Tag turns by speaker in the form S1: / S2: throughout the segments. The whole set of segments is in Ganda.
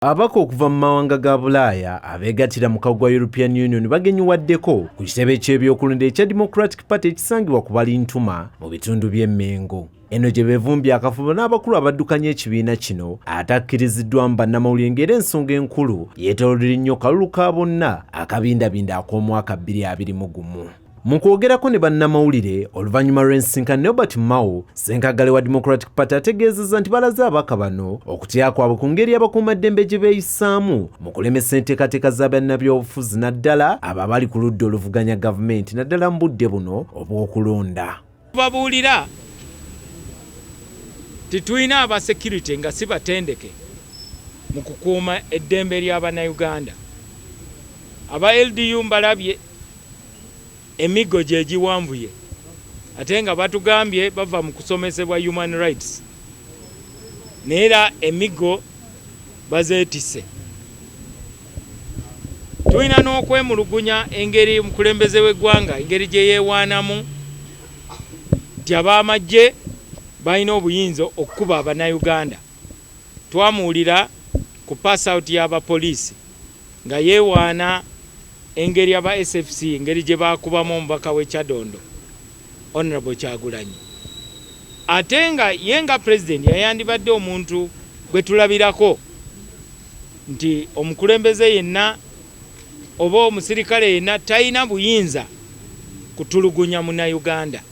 S1: Ababaka okuva mu mawanga ga Bulaaya abeegattira mu mukago gwa European Union bagenyiwaddeko ku kitebe ky'ebyokulonda ekya Democratic Party ekisangibwa ku Balintuma mu bitundu by'e Mmengo. Eno gye beevumbye akafubo n'abakulu abaddukanya ekibiina kino atakkiriziddwa mu bannamawulire ng'era ensonga enkulu yeetooloddera nnyo kalulu ka bonna akabindabinda ak'omwaka 2021. Mu kwogerako ne bannamawulire oluvannyuma lw'ensisinkano, Norbert Mao, ssenkaggale wa Democratic Party, ategeezezza nti balaze ababaka bano okutya kwabwe ku ngeri abakuumaddembe gye beeyisaamu mu kulemesa enteekateeka za bannabyobufuzi, naddala abo abali ku ludda oluvuganya gavumenti, naddala mu budde buno obw'okulonda.
S2: Babuulira titulina aba security nga si batendeke mu kukuuma eddembe ly'Abannayuganda. Aba LDU mbalabye emiggo gye giwanvuye, ate nga batugambye bava mu kusomesebwa human rights, naye era emiggo bazeetisse. Tulina n'okwemulugunya engeri omukulembeze w'eggwanga engeri gye yeewaanamu nti ab'amagye balina obuyinza okukuba Abannayuganda. Twamuwulira ku pass out y'abapoliisi nga yeewaana engeri aba SFC engeri gye baakubamu omubaka w'e Kyadondo, Honorable Kyagulanyi, ate nga ye nga Pulezidenti yayandibadde omuntu gwe tulabirako nti omukulembeze yenna oba omusirikale yenna talina buyinza kutulugunya Munnayuganda.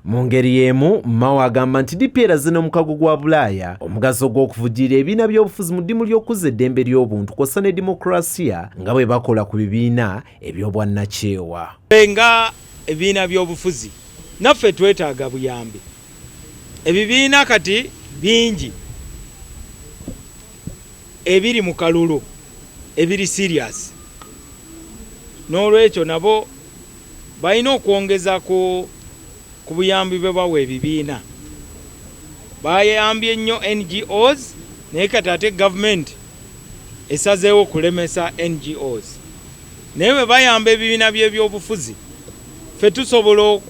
S1: Mu ngeri y'emu, Mao agamba nti DP eraze n'omukago gwa Bulaaya omugaso gw'okuvujjirira ebibiina by'obufuzi mu ddimu ly'okuzza eddembe ly'obuntu kw'ossa ne dimokulaasiya nga bwe bakola ku bibiina eby'obwannakyewa.
S2: Ffe nga ebibiina by'obufuzi naffe twetaaga buyambi. Ebibiina kati bingi ebiri mu kalulu ebiri serious, n'olwekyo nabo balina okwongeza ku buyambi bwe bawa ebibiina. Bayambye nnyo NGOs, naye kati ate gavumenti esazeewo okulemesa NGOs. Naye bwe bayamba ebibiina by'ebyobufuzi, ffe tusobola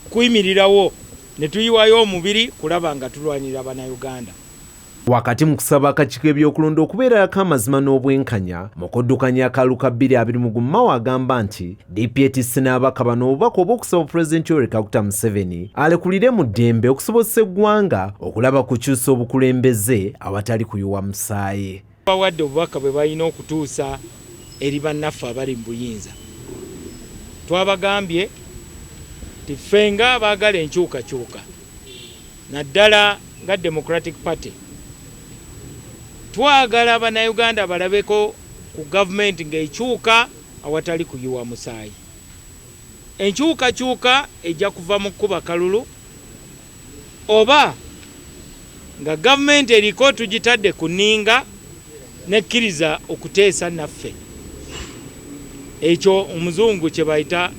S2: okuyimirirawo ne tuyiwayo omubiri kulaba nga tulwanirira Bannayuganda.
S1: Wakati mu kusaba akakiiko ebyokulonda okubeerako amazima n'obwenkanya mu kuddukanya akalulu ka 2021, Mao agamba nti DP etisse n'ababaka bano obubaka obw'okusaba Pulezidenti Yoweri Kaguta Museveni alekulire mu ddembe okusobozesa eggwanga okulaba kukyusa obukulembeze awatali kuyiwa musaayi.
S2: Bawadde obubaka bwe balina okutuusa eri bannaffe abali mu buyinza. Twabagambye nti ffe nga abaagala enkyukakyuka, naddala nga Democratic Party, twagala Bannayuganda balabeko ku gavumenti ng'ekyuka awatali kuyiwa musaayi. Enkyukakyuka ejja kuva mu kkuba kalulu oba nga gavumenti eriko tugitadde ku nninga nekkiriza okuteesa naffe. Ekyo omuzungu kye bayita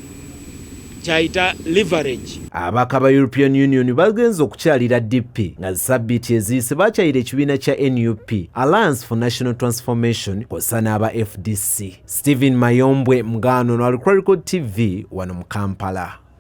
S2: kyayita leverage.
S1: Ababaka ba European Union bagenze okukyalira DP nga zisabbiiti eziyise bakyayira ekibiina kya NUP, Alliance for National Transformation, kw'ossa n'aba FDC. Stephen Mayombwe Mugano, Lwalikwaliko TV, wano mu Kampala.